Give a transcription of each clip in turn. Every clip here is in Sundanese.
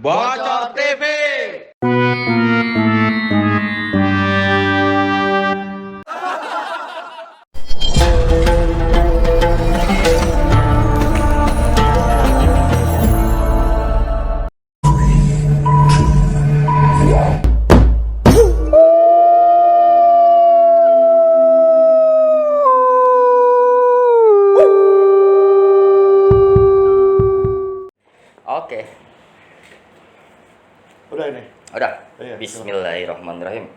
Bocor TV. Oke, Udah ini. Udah. Iya. Bismillahirrahmanirrahim.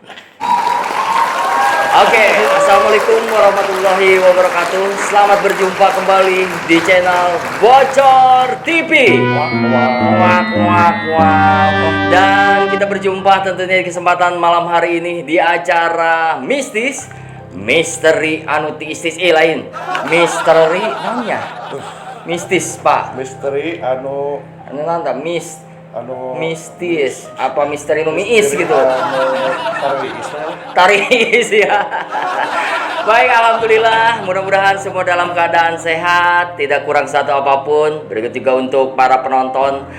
Oke, assalamualaikum warahmatullahi wabarakatuh. Selamat berjumpa kembali di channel Bocor TV. Wak wak wak wak. Dan kita berjumpa tentunya di kesempatan malam hari ini di acara mistis, misteri anu tiistis, eh lain, misteri namanya mistis, Pak. Misteri anu Anu nanta mis anu mistis apa misteri nu miis gitu. Anu taruh Taris ya. Baik, alhamdulillah, mudah-mudahan semua dalam keadaan sehat, tidak kurang satu apapun. Berikut juga untuk para penonton,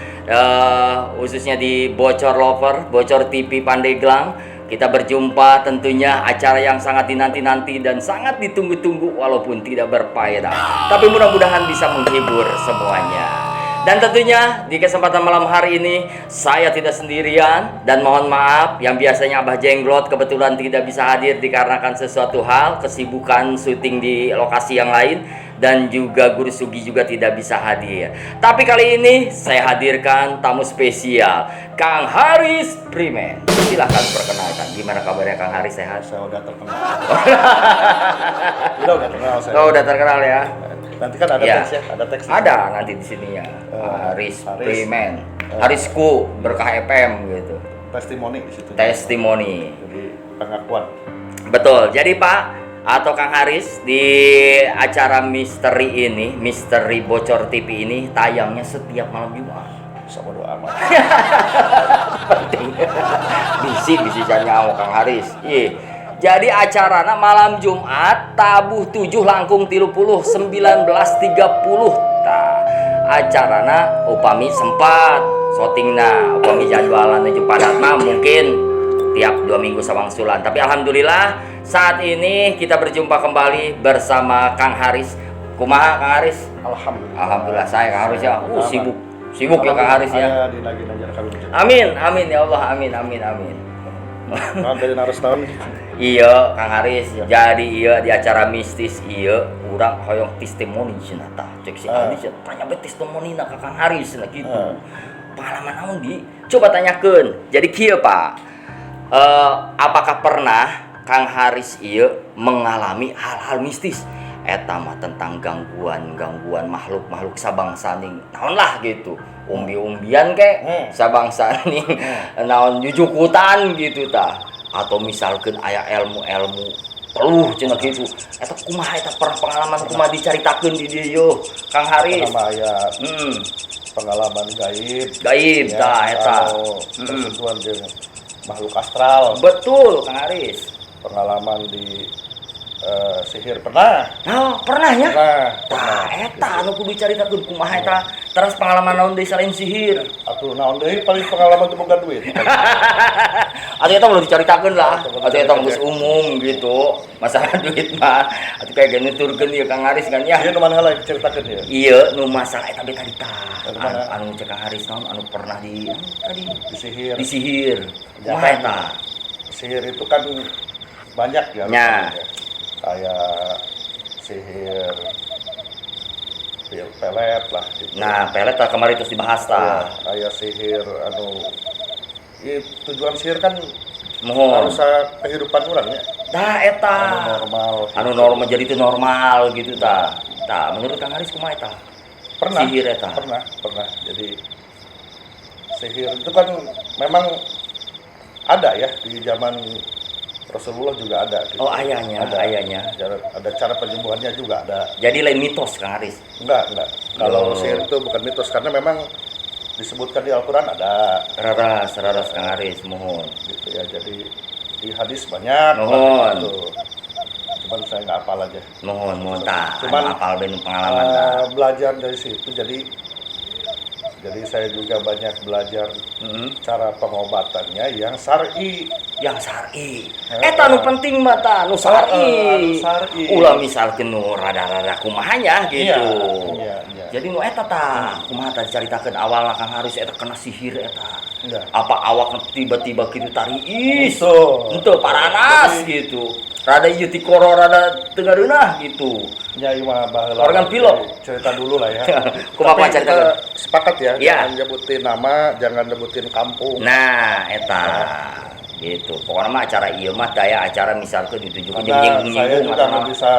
khususnya di Bocor Lover, Bocor TV Pandeglang. Kita berjumpa tentunya acara yang sangat dinanti-nanti dan sangat ditunggu-tunggu walaupun tidak berfaedah. Tapi mudah-mudahan bisa menghibur semuanya. Dan tentunya di kesempatan malam hari ini saya tidak sendirian dan mohon maaf yang biasanya Abah Jenglot kebetulan tidak bisa hadir dikarenakan sesuatu hal, kesibukan syuting di lokasi yang lain, dan juga Guru Sugi juga tidak bisa hadir. Tapi kali ini saya hadirkan tamu spesial, Kang Haris Primen. Silahkan perkenalkan, gimana kabarnya Kang Haris, sehat? Saya udah terkenal. Udah terkenal saya. Oh, udah terkenal ya. Nanti kan ada Ya. teks ya, ada teks. Ada nanti di sini ya. Haris. Haris Primen. Harisku Berkah FM gitu. Testimoni di situ. Testimoni. Jadi pengakuan. Betul. Jadi Pak atau Kang Haris, di acara misteri ini, Misteri Bocor TV ini tayangnya setiap malam Jumat. Sama doa amat. Penting. Bisi bisi nyawa Kang Haris. Iya. Jadi acarana malam Jumat tabuh 7 langkung 30 19.30 tah. Acarana upami sempat syutingna, upami jadwalan jeung padat mah mungkin tiap 2 minggu sawangsulan. Tapi alhamdulillah saat ini kita berjumpa kembali bersama Kang Haris. Kumaha Kang Haris? Alhamdulillah. Alhamdulillah saya Kang Haris ya. Sibuk. Sibuk ya Kang Haris ya. Saya lagi nanya kami. Amin, amin ya Allah, amin, amin, amin. Nah, dari naros tahun. Iya, Kang Haris. Jadi iya di acara mistis iya urang hoyong testimoni cenah tah. Cek si Andi cenah, tanya be testimoni na ka Kang Haris cenah gitu. Pengalaman naon di? Coba tanyakeun. Jadi kieu, Pak. Apakah pernah Kang Haris iya mengalami hal-hal mistis? Eta mah tentang gangguan-gangguan makhluk-makhluk sabangsaning naon lah gitu. Umbi-umbian kek, sabangsaning naon jujukutan gitu tah. Atau misalkan aya ilmu-ilmu peluh cenah gitu. Eta kumaha eta, pernah pengalaman kumaha, dicaritakeun di dieu yo Kang Haris. Nama ya pengalaman gaib. Gaib ya, tah eta. Atau bersentuhan dengan makhluk astral. Betul, Kang Haris. Pengalaman di sihir pernah. Nah, pernah ya? Pernah. Tah, eta anu kudu dicaritakeun kumaha eta. Terus pengalaman naon deui selain sihir? Atau naon deui, paling pengalaman teu boga duit. Atau eta belum dicaritakeun lah. Atau Atau eta geus umum gitu. Masalah duit mah. Atuh kayak nuturkeun ieu Kang Haris kan ya. Ieu nu mana heula diceritakeun ieu? Iya, nu masalah eta be tadi tah. Anu Anu, mana? anu cek Kang Haris naon anu pernah di anu tadi Disihir. Disihir. Ya, Kumaha kan? eta? Sihir itu kan banyak ya. Ya. Kayak sihir pil pelet lah gitu. Nah, pelet tah kemarin terus dibahas tah. Iya, kayak sihir anu ieu tujuan sihir kan Mohon. harus kehidupan orang ya. Tah eta. Anu normal. Anu normal jadi itu normal gitu tah. Tah, menurut Kang Haris kumaha eta? Pernah. Sihir eta. Pernah, pernah. Jadi sihir itu kan memang ada ya, di zaman Rasulullah juga ada gitu. Oh, ayahnya, Ada. ayahnya. Ada cara penyembuhannya juga ada. Jadi lain mitos Kang Haris. Enggak, enggak. Kalau Oh. sihir itu bukan mitos karena memang disebutkan di Al-Qur'an ada Raras, raras Kang Haris, mohon. gitu ya. Jadi di hadis banyak Mohon. gitu. Cuman saya nggak hafal aja. Mohon, mohon tah. Cuman, Anu apal ben pengalaman tah. Belajar dari situ jadi Jadi saya juga banyak belajar cara pengobatannya yang syar'i. Yang syar'i. Eta nu penting mah tah, nu syar'i. Anu syar'i. Ulah misalkeun nu rada-rada kumaha nya gitu. Iya. Jadi nu eta tah, kumaha tah dicaritakeun awalna Kang Haris eta kena sihir eta. Iya. Apa awak tiba-tiba kitu tariis. Betul. Henteu paranas Jadi- gitu. Rada ieu tikoro rada teu ngareunah gitu. Ya ieu mah baheula. Organ pilok. Cerita dulu lah ya. Kumaha Tapi cerita? kita sepakat ya, Iya. jangan nyebutin nama, jangan nyebutin kampung. Nah, eta gitu. Pokoknya mah acara ieu mah daya acara misalkan ditujukan jeung Karena saya nyinggung-nyinggung juga atau nggak naon. bisa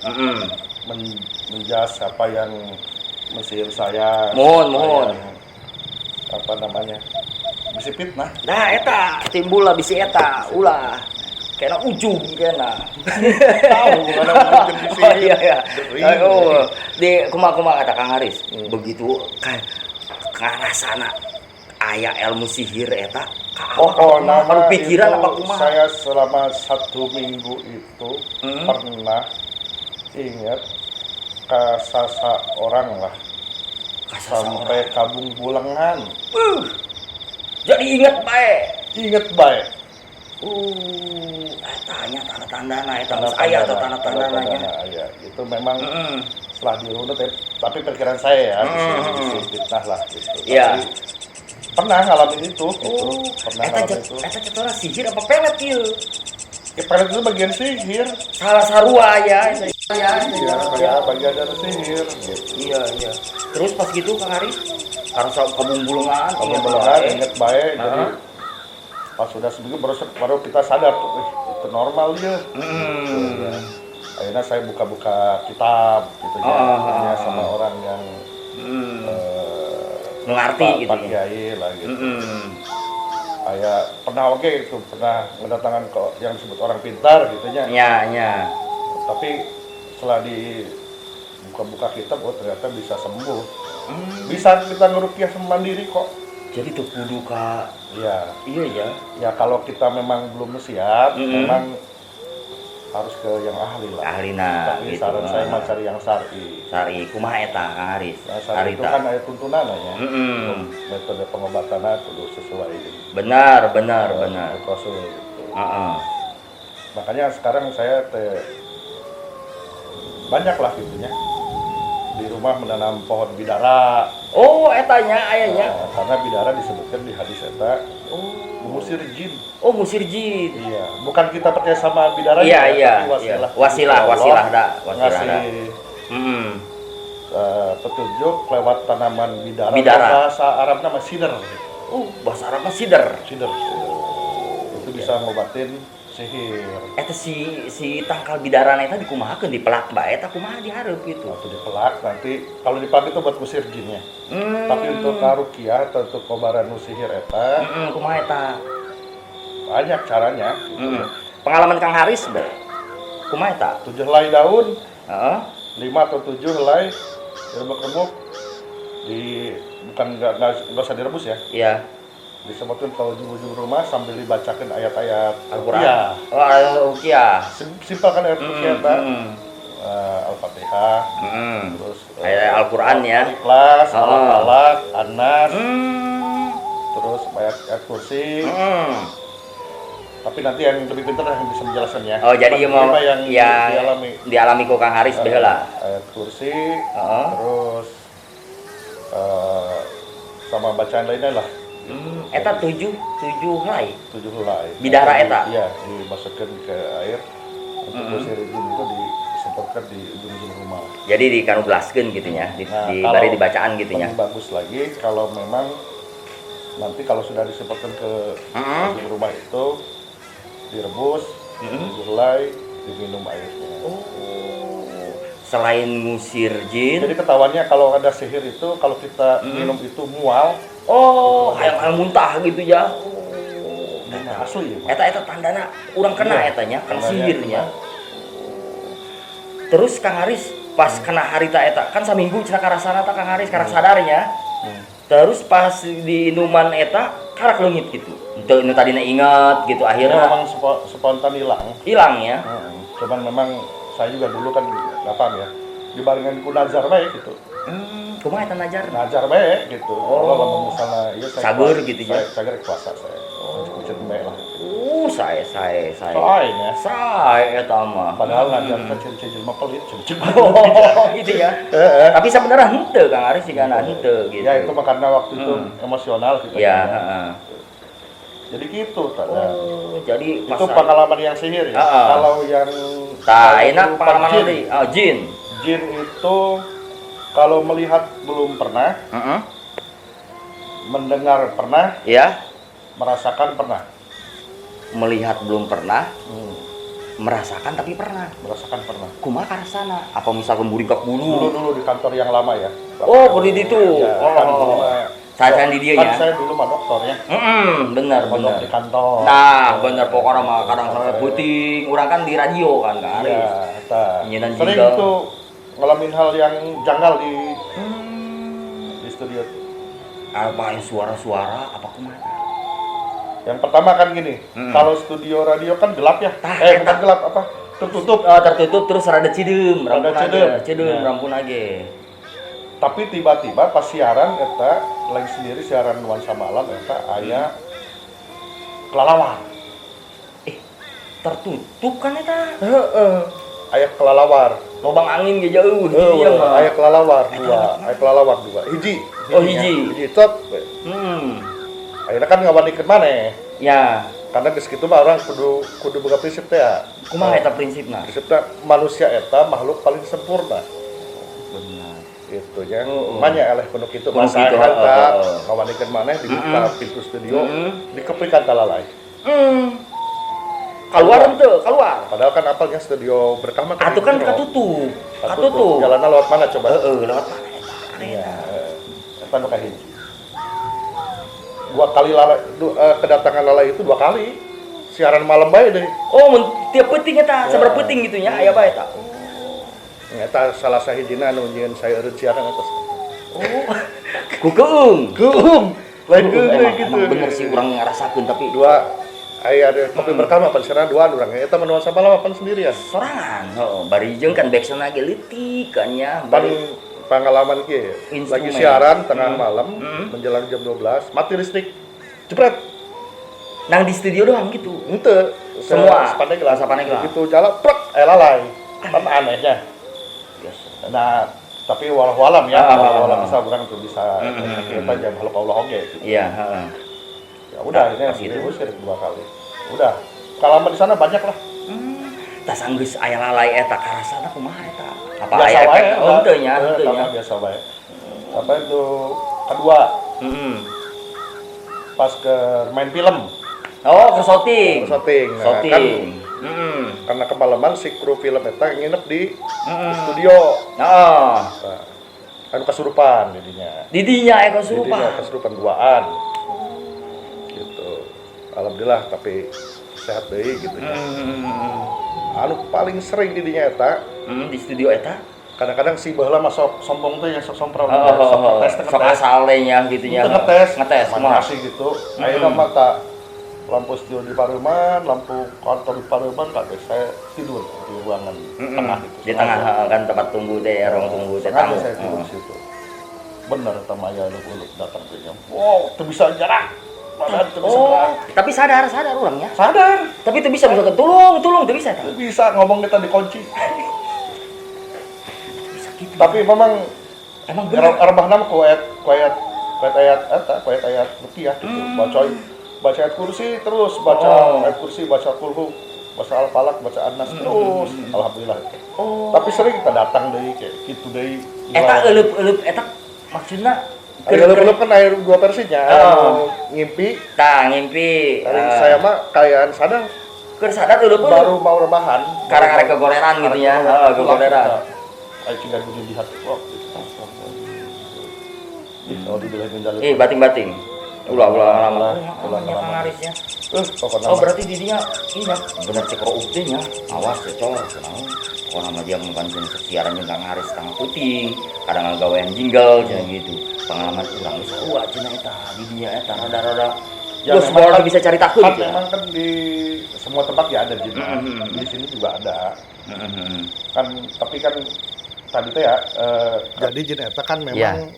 Heeh. menjas siapa yang mesir saya. Mohon, siapa mohon. yang, apa namanya? Bisa fitnah. Nah, eta timbul lah bisi eta, ulah. Kena ujung kena. Tahu bukan ujung di Oh iya iya. Dering. Oh, di kumaha-kumaha kata Kang Haris. Begitu kan karasana aya ilmu sihir eta ka awak Pokoknya kumaha, kalau pikiran itu apa kumaha? Saya selama satu minggu itu pernah ingat kasasa orang lah Kasasa sampai kabung bulengan. Jadi inget bae. Ingat baik. Eta nya tanda-tandana eta geus aya eta tanda-tandana nya. Aya. Itu memang Heeh. setelah dirunut ya, tapi pikiran saya ya bisa fitnah lah gitu. Iya. Tapi pernah ngalamin itu gitu. Pernah Eta ngalamin itu. eta cetora sihir apa pelet ieu? Ya, pelet itu bagian sihir. Salah sarua ya. Ya, Iya, ya, bagian dari sihir gitu. Iya, iya. Terus pas gitu Kang Haris harus kabung bulungan, Kabung bulungan, inget baik. Jadi pas sudah seminggu baru baru kita sadar tuh, itu normal dia. Gitu, ya. Akhirnya saya buka-buka kitab gitu ya, tanya sama orang yang Mengerti Pak, gitu Pak ya. Kiai lah gitu. Kayak pernah oke itu pernah kedatangan ke yang disebut orang pintar gitu ya. Ya, ya. Tapi setelah dibuka-buka kitab, oh ternyata bisa sembuh. Bisa kita ngerukiah mandiri kok. Jadi tuh kudu ka Iya. iya ya. Ya kalau kita memang belum siap, memang harus ke yang ahli lah. Ahlina Tapi gitu. saran saya mah cari yang syar'i. Sari kumaha eta Kang Haris? Nah, syar'i itu Harita. kan ada tuntunan ya. Metode pengobatannya kudu sesuai Benar, benar, benar. Rasul gitu. Heeh. Makanya sekarang saya teh banyak lah gitunya di rumah menanam pohon bidara. Oh, eta nya aya nya. Nah, karena bidara disebutkan di hadis eta mengusir jin. Oh, ngusir jin. Iya, bukan kita percaya sama bidara Iya, ya, iya, tapi wasilah. iya. Wasilah, Allah wasilah dah, wasilah ngasih dah. Petunjuk lewat tanaman bidara. Bidara. Bahasa Arabnya mah sider. Oh, bahasa Arabnya sider. Sider. Itu bisa ngobatin sihir. Eta si si tangkal bidara eta dikumahakeun dipelak bae eta kumaha dihareup gitu. Waktu dipelak nanti kalau dipelak itu buat ngusir jinnya. Tapi untuk ngarukiah atau untuk kobaran nu sihir eta Kumaha eta? banyak caranya. Gitu. Pengalaman Kang Haris be. Kumaha eta? 7 helai daun, Heeh. 5 atau 7 helai direbuk-rebuk di bukan nggak usah direbus ya, Iya. disemprotkan ke ujung-ujung rumah sambil dibacakan ayat-ayat Al-Qur'an. Iya. Oh, ruqyah. Simpel kan ayat ruqyah Pak? Al-Fatihah, terus Ayat Al-Qur'an ya. Ikhlas, Oh. Al-Falaq, An-Nas, terus ayat, ayat kursi. Tapi nanti yang lebih pintar yang bisa menjelaskan ya. Oh, jadi Cuman mau ini mah yang, yang dialami. dialami ku Kang Haris baheula. Ayat kursi, Heeh. terus sama bacaan lainnya lah. Eta tujuh helai. 7 helai. Bidara Nanti eta? Iya, dimasukkan ke air untuk usir jin itu disemprotkan di ujung-ujung rumah. Jadi dikanublaskeun gitu nya, di, Nah, di kalau bari dibacaan gitu nya. Lebih bagus lagi kalau memang nanti kalau sudah disemprotkan ke ujung rumah itu direbus, 7 helai, diminum airnya. Oh. Selain ngusir jin, Jadi ketahuannya kalau ada sihir itu kalau kita minum itu mual, oh, hayang muntah gitu ya. Oh, nah, asli ya. Pak. Eta eta tandana urang kena Iya, eta nya, kena tandanya sihirnya. kena. Terus Kang Haris pas kena harita eta kan saminggu cenah karasana ta Kang Haris karak sadarnya. Terus pas di minuman eta karak leungit gitu. Henteu nu tadina inget gitu Ini akhirnya memang spontan hilang. hilang ya. Cuman memang saya juga dulu kan nggak paham ya. Dibarengan ku nazar baik gitu. Kumaha eta ngajar? Ngajar bae gitu. Oh. Kalau lamun misalnya ieu saya Sabar gitu ya. Saya sager puasa saya. Pucet bae lah. Saya. Soalnya Saya eta mah. Padahal ngajar ke ciri-ciri jelema pelit, ciri-ciri. Oh, gitu ya. Heeh. Tapi sebenarnya henteu Kang Aris sih kana henteu gitu. Ya itu mah karena waktu itu emosional gitu. Ya, heeh. Jadi gitu tanda. Oh, jadi Itu pengalaman yang sihir ya. Heeh. Kalau yang Tah, kalau enak berupa pengalaman jin. nanti. Oh, jin. Jin itu kalau melihat belum pernah, Heeh. mendengar pernah, Ya, merasakan pernah. Melihat belum pernah, merasakan tapi pernah. Merasakan pernah. Kumaha karasana? Apa misalkan buringkak Dulu bulu? dulu di kantor yang lama ya. Oh, kudu di itu. Ya, kan Oh. dulu mah- Saya di dia kan ya. saya dulu mah dokter ya. Bener Mondok bener. di kantor. Nah, bener pokoknya mah kadang sampai puting, urang kan di radio kan Kang Aris. Iya, tah. Nyinan Sering jingle. tuh ngalamin hal yang janggal di studio. Apa yang suara-suara apa kumaha? Yang pertama kan gini, kalau studio radio kan gelap ya. Tah, Eh, eta. bukan gelap apa? Tertutup. Oh, tertutup terus rada cideum, Rada rampun age, cideum. cideum Ya. rampun age. Tapi tiba-tiba pas siaran eta lagi sendiri siaran nuansa malam eta aya kelelawar. Eh, tertutup kan eta? Heeh. Aya kelelawar. Lubang angin ge jauh Heeh, iya mah. aya kelelawar dua, aya kelelawar dua. Hiji. Oh, Hijinya. hiji. Hiji tot. Akhirnya kan ngawanikeun maneh. Ya, Karena geus kitu mah orang kudu kudu boga prinsip teh ya. kumaha eta prinsipna? Prinsipna manusia eta makhluk paling sempurna. Benar. Gitu ya. Oh, oh. Manya eleh kudu kitu Kudu masa kitu, kan oh, ta oh, oh. ngawanikeun maneh dibuka pintu studio, dikeprikan talalai. Keluar henteu, keluar. Padahal kan apalnya studio berkah mah Atuh kan jero. katutup. Katutup. Katutup. Jalanna lewat mana coba? Heeh, lewat mana eta? Iya, eta nu kahiji. Dua kali lala, kedatangan lalai itu dua kali. Siaran malam bae deh. Oh, mun tiap peuting eta, Ya. sabar peuting gitu nya aya bae eta. Eta salah sahijina anu nyieun saya eureun siaran atas. Oh. Ku keung. Keung, lain keung deui Emang, gitu. emang bener sih urang ngerasakeun tapi Dua aya ada kopi berkah mah pan siaran dua urang. Eta mah nuansa malam pan sendirian. Sorangan. Heeh, bari jeung kan backsound ge leutik kan nya. Pan Bari pengalaman kieu Instrumen. lagi siaran tengah malam menjelang jam 12 mati listrik. Jepret. Nang di studio doang gitu. Henteu Semua. Sepandeglang. Sepandeglang. Begitu jalan prek eh lalai. Kan anehnya. Biasa. Nah, tapi walau alam ya, Ah, walau ah, alam ah. bisa orang tuh bisa kita jam makhluk Allah oge gitu. Iya, heeh. Ya udah, Nah, ini pas langsung itu. diusir dua kali. Udah. Pengalaman di sana banyak lah. Tas anggeus aya lalai eta karasana kumaha eta? Apa Biasa aya wae. efek? Oh, henteu nya, Eh, henteu nya. sama biasa wae. Sampai itu kedua Heeh. pas ke main film. Oh, ke shooting. Ke shooting. Nah, Shooting. kan Heeh. karena kemalaman si kru film eta nginep di studio. Oh, Nah, anu kasurupan jadinya. didinya aya Jadinya kasurupan. kasurupan duaan. Gitu. Alhamdulillah tapi sehat deui gitu ya. Anu paling sering didinya eta Di studio eta. Kadang-kadang si baheula mah sok sombong teh ya, sok sompral, Oh, oh, sok oh, ngetes teh sok ngetes. asal teh nya gitu nya. Teu ngetes, Ngetes mana kumaha? sih gitu. Ayeuna mah tak lampu studio di Paruman, lampu kantor di Paruman, kabeh saya tidur di ruangan tengah itu. Di tengah heeh, kan tempat tunggu teh, ruang tunggu teh Sengaja tamu. saya tidur di situ. Bener eta mah aya uluk datang teh nya. Wow, teu bisa jarak. Badan teu bisa Oh, gerak. tapi sadar sadar orangnya. Sadar, Tapi itu bisa misalkan tolong, tolong, itu bisa tak? teu bisa ngomong kita dikunci. Bisa gitu. Tapi memang Emang bener. Rebah nama ku ayat ku ayat ku ayat ayat eta ku ayat ayat rupiah gitu. Baca baca ayat kursi terus baca ayat kursi, baca kulhu, baca al-falaq, baca an-nas terus. Alhamdulillah. Oh. Tapi sering kita datang deui kayak gitu deui. Eta eueup-eueup eta maksudna Eueup-eueup kan air dua versinya. Oh. Anu ngimpi, Tah ngimpi. dari Eh, saya mah kayaan sadar keur sadar eueup-eueup. baru mau rebahan. Karang-karang kegoleran gitu ya. Heeh, kegoleran. Ayo tinggal bunyi di hati. Wah, gitu. Ih, kalau dibilangin jalan. Eh, bating-bating. Ulah ulah lama. Ulah, Ulah lama. ngarisnya. Pokoknya Oh, mah. berarti didinya iya bener cek roh teh nya. Awas ya cor, kunaon. Pokona mah dia bukan jeung siaran jeung Kang Haris tangga puting, kadang ngagawean jingle cenah gitu. Pengalaman urang geus sarua cenah eta, didinya eta rada-rada. Ya, Ya, memang semua orang kan- bisa cari takut Kan gitu. memang kan di semua tempat ya ada jin. Di sini juga ada. Kan tapi kan Tadi teh ya, jadi jin eta kan memang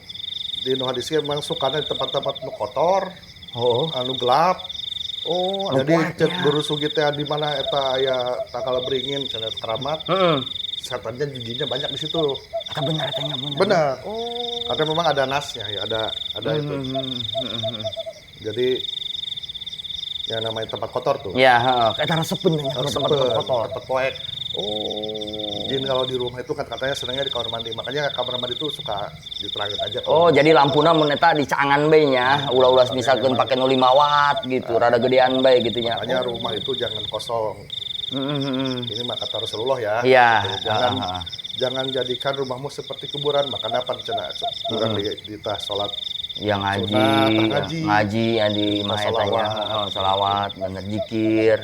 di nu hadis memang sukana di tempat-tempat nu kotor, anu gelap. Oh, anu jadi kuatnya. Cek guru sugi teh di mana eta aya tangkal beringin cenah keramat. Setannya jinnya banyak di situ. Eta bener etanya bener. Benar. Oh. Karena memang ada nasnya ya, ada itu. Jadi yang namanya tempat kotor tuh. Ya, heeh. Eta resepeun nya Harus tempat kotor. Tempat poek. Oh. Jin kalau di rumah itu kan katanya senangnya di kamar mandi. Makanya kamar mandi itu suka diterangin aja. Oh, jadi lampuna mun eta dicangan bae nya, ulah-ulah misalkan pake nu 5 watt gitu, rada gedean bae gitu nya. Makanya rumah itu jangan kosong. Ini mah kata Rasulullah ya. Iya. Gitu. Jangan jangan jadikan rumahmu seperti kuburan. Makanya apa cenah kurang di tah salat Yang ngaji, sunat, tah ngaji. Ngaji yang di imah eta nya, Sholawat. heeh, sholawat, bener zikir.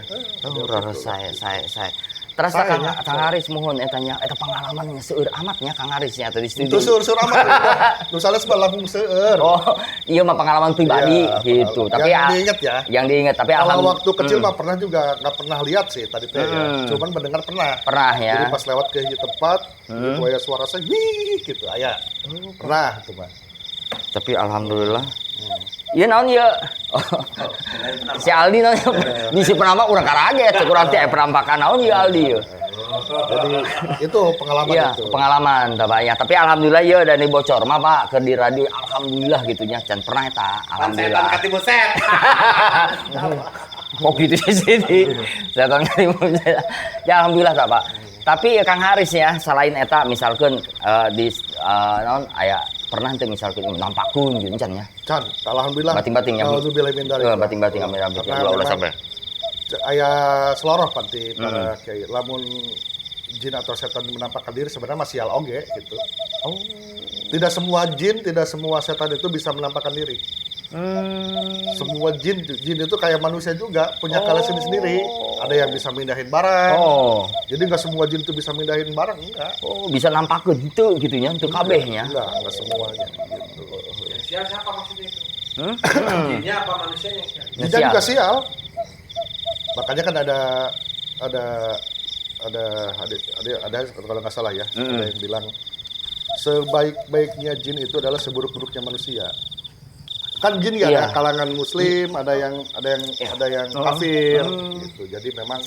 Oh, rada sae sae sae. Terus Sae, Kang, nya. Kang Haris mohon eta nya, eta pengalamannya seueur amat nya Kang Haris nya tadi studio. Itu seueur-seueur amat. Nu sanes mah langkung seueur. Oh, iya mah pengalaman pribadi Iya, gitu. pengalaman. Tapi Yang diingat ya. Yang diingat, tapi Kalau waktu kecil mah pernah juga nggak pernah lihat sih tadi teh ya. Cuman mendengar pernah. Pernah ya. Jadi pas lewat ke hiji tempat, gitu aya suara saya, wih gitu aya. Pernah itu mah. Tapi alhamdulillah. Iya naon ieu? Si Aldi naon di si penampak urang karaget, cek urang teh aya penampakan naon ieu Aldi ieu. Jadi itu pengalaman Iya, itu. pengalaman tah banyak. Tapi alhamdulillah ieu dan dibocor mah Pak ke di radio alhamdulillah gitu nya can pernah eta. Pan setan Alhamdulillah. katimu set. Kok gitu sih sini. Setan katimu set. Ya alhamdulillah tah Pak. Tapi ya Kang Haris ya, selain eta misalkan di naon aya pernah teu misalkan nampakkeun gitu can nya. Can, alhamdulillah. Bating-bating ya. Alhamdulillah min dzalik. Bating-bating amin amin. Karena Ulah ulah memang sampai. Aya seloroh panti para kiai. Lamun jin atau setan menampakkan diri sebenarnya masih sial oge gitu. Oh. Tidak semua jin, tidak semua setan itu bisa menampakkan diri. Semua jin, jin itu kayak manusia juga punya kala sendiri-sendiri. Ada yang bisa mindahin barang. Oh. Jadi nggak semua jin itu bisa mindahin barang, enggak. Oh, bisa nampakeun henteu gitu nya, henteu kabeh nya. Enggak semuanya gitu. Yang sial siapa maksudnya itu? Hmm? Jinnya apa manusianya yang sial? Jinnya Sial. juga sial. Makanya kan ada ada ada ada ada, ada kalau nggak salah ya, ada yang bilang sebaik-baiknya jin itu adalah seburuk-buruknya manusia. Kan jin ya ada kalangan muslim, ada yang kafir gitu. Jadi memang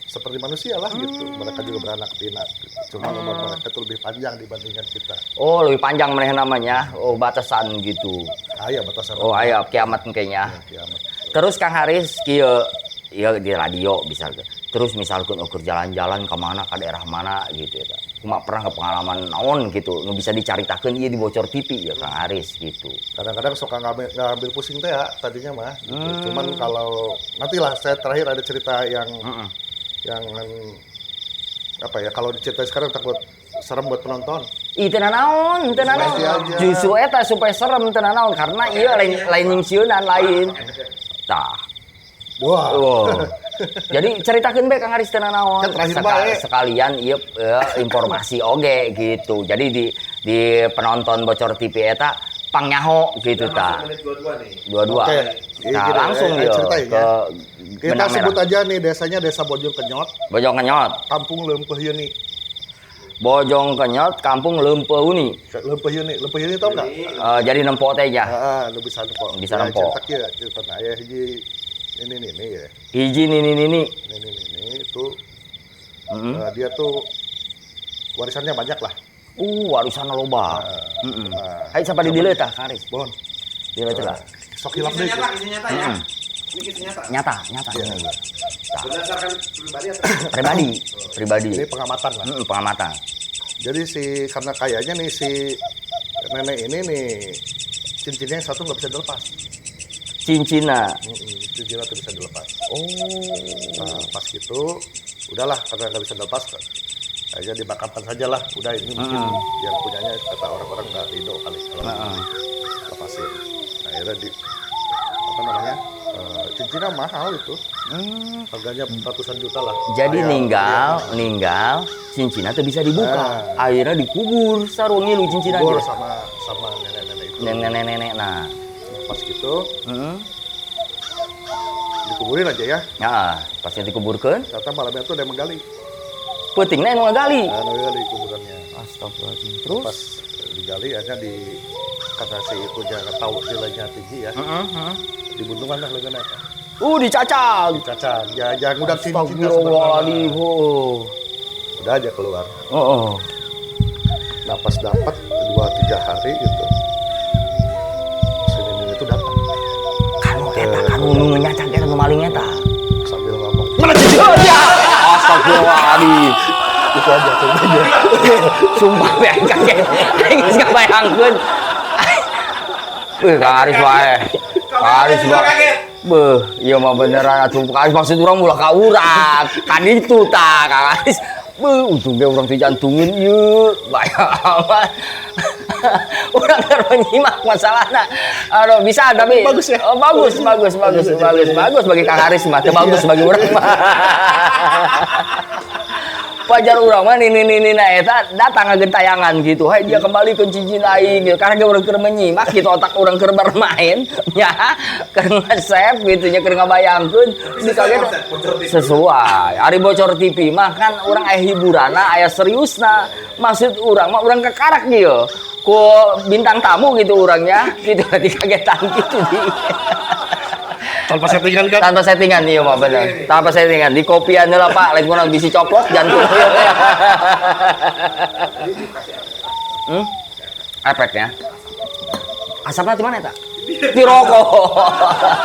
seperti manusia lah gitu. Mereka juga beranak pinak gitu. Cuma umur mereka itu lebih panjang dibandingkan kita. Oh, lebih panjang mereka namanya. Oh, batasan gitu. Ah ya batasan. Oh, ayo kiamat kayaknya. Kiamat. Terus Kang Haris kieu ya di radio misalkan. Terus misalkan ukur jalan-jalan ke mana ke daerah mana gitu ya. Cuma pernah ke pengalaman naon gitu, nu bisa dicaritakeun ieu di Bocor TV ya Kang Haris gitu. Kadang-kadang suka ngambil pusing teh ya tadinya mah. Gitu. Cuman kalau nantilah saya terakhir ada cerita yang yang apa ya kalau diceritain sekarang takut serem buat penonton. Ih, teu nanaon, teu nanaon. Pasti aja. Justru eta supaya serem teu nanaon karena ieu lain lain nyingsieunan lain. Tah. Wah. Wow. Jadi ceritakeun bae Kang Haris teu nanaon. Kan terakhir bae. Sekalian ieu informasi oge gitu. Jadi di penonton Bocor TV eta pangnyaho gitu Udah tah. masuk menit 22 nih. Dua-dua. Oke. Nah, Gini, langsung yo ceritain ke ya. Kita benang sebut merah. aja nih desanya Desa Bojong Kenyot, Bojong Kenyot. Kampung Leumpeuh Yeuni. Bojong Kenyot, Kampung Leumpeuh Uni. Leumpeuh Yeuni, Leumpeuh Yeuni tau nggak? Jadi nempo teh ya. Heeh, lu bisa nempo. Bisa Ya, nempo. Cerita kieu, cerita aya hiji ini nih ini ya. Hiji nini nini. Ini ini itu dia tuh warisannya banyak lah. Warisan loba. Nah, Hai siapa di dieu tah, Kang Haris? Bon, Dieu teh lah. sok hilap Kisah deh. nyata, kisah nyata ya. Ini kisah nyata. Nyata, nyata. Iya. Tah. Berdasarkan pribadi atau Pribadi, pribadi. Ini pengamatan lah. Pengamatan. Jadi si karena kayaknya nih si nenek ini nih cincinnya yang satu nggak bisa dilepas. Cincina. Cincinnya tuh bisa dilepas. Oh. Nah, pas gitu, udahlah karena nggak bisa dilepas, aja dimakamkan saja lah. Udah ini mungkin yang punyanya kata orang-orang nggak ridho kali kalau lepasin. Nah, akhirnya di apa namanya cincinnya mahal itu, harganya ratusan juta lah. Jadi Ayah, ninggal cincinna tuh bisa dibuka. Nah. Akhirnya dikubur sarua ngilu cincinna Kubur ge. sama sama nenek-nenek itu. Nenek-nenek nah. Pas gitu dikuburin aja ya. Ya, pasti dikuburkeun. Ternyata malamnya tuh ada yang menggali. Peutingna nu ngagali. Nah, nu ngagali kuburannya. Astagfirullahaladzim. Terus? Pas digali akhirnya di kata si itu jangan tahu nilainya tinggi ya. Dibuntungan lah leungeunna eta. Dicacag. Dicacag. Ya jangan udah cinta Astagfirullahaladzim. Oh. Udah aja keluar. Oh. Nah pas dapat 2-3 hari gitu. Si nenek itu datang. Kanu eta kanu nu nyacag eta nu maling eta. Sambil ngomong. Mana cici? Oh, ya. Astagfirullahaladzim. Itu aja ceritanya. Sumpah we aing kaget. Aing geus ngabayangkeun. Wih, Kang Aris wae. Kang Aris wae. Beuh, ieu mah beneran atuh Kang Aris maksud urang ulah ka urang. Kan itu tah Kang Aris. Beuh, untung ge urang teh jantungin ieu. Bayang amat. Urang keur menyimak masalahna. Aduh, bisa tapi Bagus ya? Oh, bagus, bagus, bagus, bagus, bagus bagi Kang Aris mah, teu bagus bagi urang mah. Pajar urang mah nini nini na eta datang ngagentayangan gitu. Hai dia kembali ke cincin aing gitu. Karena urang keur menyimak gitu, otak urang keur bermain ya, keur nge-save gitu nya, keur ngabayangkeun dikaget sesuai. Ari bocor TV mah kan urang aya hiburanna, aya seriusna. Maksud urang mah urang kekarak gitu. Ku bintang tamu gitu orangnya gitu dikagetan gitu di. Tanpa settingan kan? Tanpa settingan iya mah bener. Tanpa settingan di kopian lah Pak, lain kurang bisi copot jantung. Efeknya. Asapnya di mana eta? Di rokok.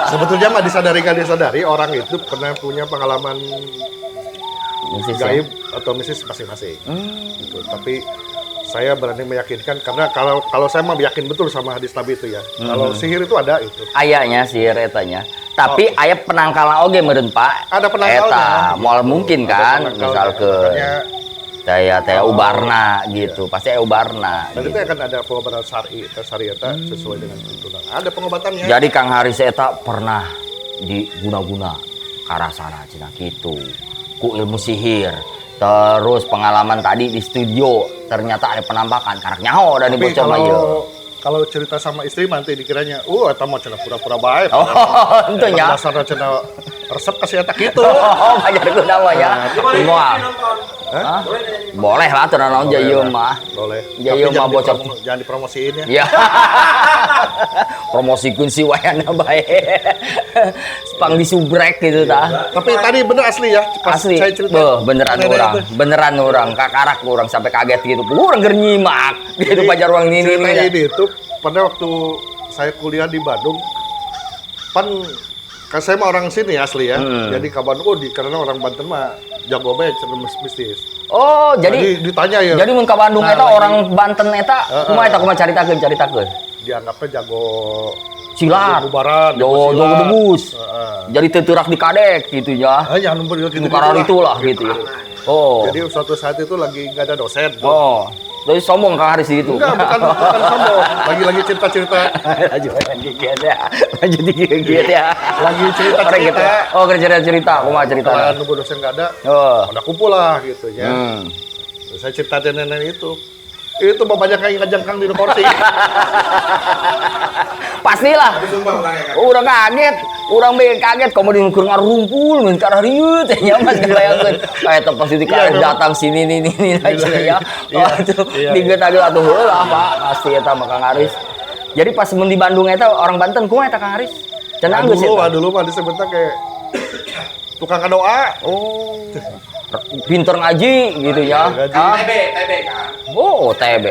Sebetulnya mah disadari nggak disadari orang itu pernah punya pengalaman mistis gaib ya? Atau mistis masing-masing. Gitu. Tapi saya berani meyakinkan karena kalau saya mah yakin betul sama hadis Nabi itu ya. Kalau sihir itu ada itu. Ayahnya sihir etanya. Tapi aya penangkalna oge meureun Pak. Ada penangkalnya. Eta moal mungkin kan misalkeun. Daya teh ubarna gitu. Pasti aya ubarna. Dan gitu. itu akan ada pengobatan syar'i, syari eta sesuai dengan tuntunan. Ada pengobatannya. Jadi Kang Haris eta pernah diguna-guna karasana cenah kitu. Ku ilmu sihir. Terus pengalaman tadi di studio ternyata ada penampakan karak nyaho dan dibocor mah ieu. Kalau cerita sama istri nanti dikiranya, eta mah cenah pura-pura bae. Oh, ente nya. Dasarna cenah resep kasih eta kitu. Oh, pajar guna mah ya. Moal. Hah? Boleh lah tuh naon ieu mah. Boleh. Ieu mah bocor. Jangan dipromosiin ya. Iya. Promosikeun si wayana bae. Pang disubrek gitu tah. Tapi tadi bener asli ya, pas asli. Saya cerita. Beuh, beneran orang. Beneran orang kakarak orang sampai kaget gitu. Urang keur nyimak gitu pajar urang nini cerita ini itu pada waktu saya kuliah di Bandung pan kan saya mah orang sini asli ya. Jadi ke Bandung karena orang Banten mah jago bae cenah mistis. Oh, jadi ditanya ya. Jadi mun ka Bandung eta orang Banten eta kumaha eta kumaha caritakeun? Dianggapnya jago silat, bubaran, jago debus. Jadi teuterak di kadek gitu ya. Heeh, jangan numpur gitu. Karena itulah gitu. Oh. Jadi suatu saat itu lagi nggak ada dosen. Oh. Jadi sombong Kang Haris gitu. Enggak, bukan sombong. Lagi-lagi cerita-cerita. Lanjut gigian ya. Lanjut gigian ya. Lagi cerita-cerita. Oh, cerita-cerita. Kumaha cerita? Kalau nunggu dosen nggak ada, ada kumpul lah gitu ya. Saya cerita nenek itu. Itu banyak yang ngajengkang di kursi. Pastilah. Urang kaget, urang be kaget komo di keur ngarumpul mun ka rieu teh nya mas kebayangkeun. Eta pasti di datang sini nih nih aja ya. Atuh digeut atuh heula Pak, pasti eta mah Kang Aris. Jadi pas mun di Bandung eta orang Banten kumaha eta Kang Aris? Cenah geus eta. Dulu mah disebutna kayak tukang doa. Oh. Pinter ngaji gitu ya. TB, TB kan. Oh, TB.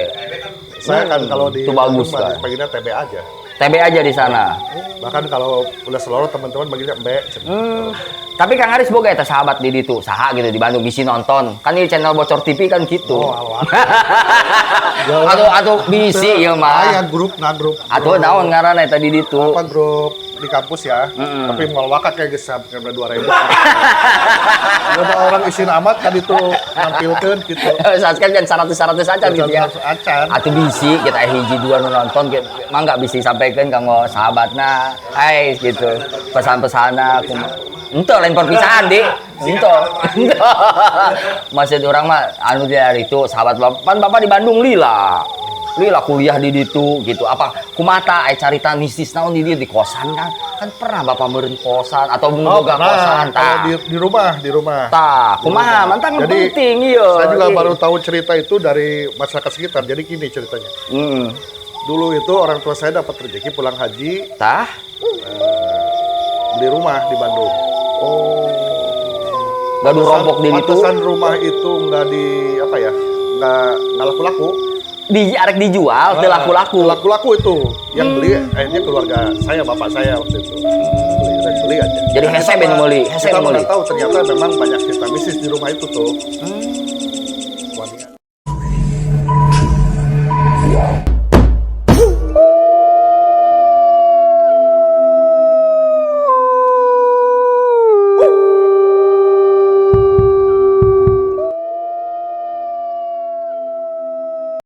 Saya kan kalau di itu bagus kan. Panggilnya TB aja. TB aja di sana. Bahkan kalau udah seluruh teman-teman manggilnya B. Tapi Kang Aris boga eta sahabat di ditu, saha gitu di Bandung bisi nonton. Kan di channel Bocor TV kan gitu. Oh, atau bisi ieu mah. Aya grup, nah grup. Atuh naon ngaranna eta di ditu? Apa grup di kampus ya, tapi moal wakat kayak geus sampai 2000. Udah orang isin amat kan itu nampilkeun gitu. Subscribe kan 100 acan gitu ya. Acan. Atuh bisi kita hiji dua nu nonton mangga bisi sampaikan kanggo sahabatna, hai gitu. Pesan-pesanna Ente lain perpisahan, Dik. Ente. Maksud orang mah anu dari itu sahabat bapak, pan bapak di Bandung lila. Lila kuliah di ditu gitu. Apa kumaha aya carita mistis naon di dieu di kosan kan? Kan pernah Bapak meureun kosan atau Oh, boga pernah. kosan Kalau tah. di rumah, di rumah. Tah, kumaha mantang Jadi, penting ieu. Saya juga Iya. baru tahu cerita itu dari masyarakat sekitar. Jadi gini ceritanya. Dulu itu orang tua saya dapat rezeki pulang haji, Tah. Beli rumah di Bandung. Oh. Gaduh rompok di ditu. Pantesan rumah itu nggak di apa ya? Nggak laku-laku. Di arek dijual teu laku-laku. Laku-laku itu. Yang beli akhirnya keluarga saya, bapak saya waktu itu. Beli, saya beli aja. Jadi Nah, hese kita ben mah- meuli, hese kita meuli. nggak tahu ternyata memang banyak cerita mistis di rumah itu tuh.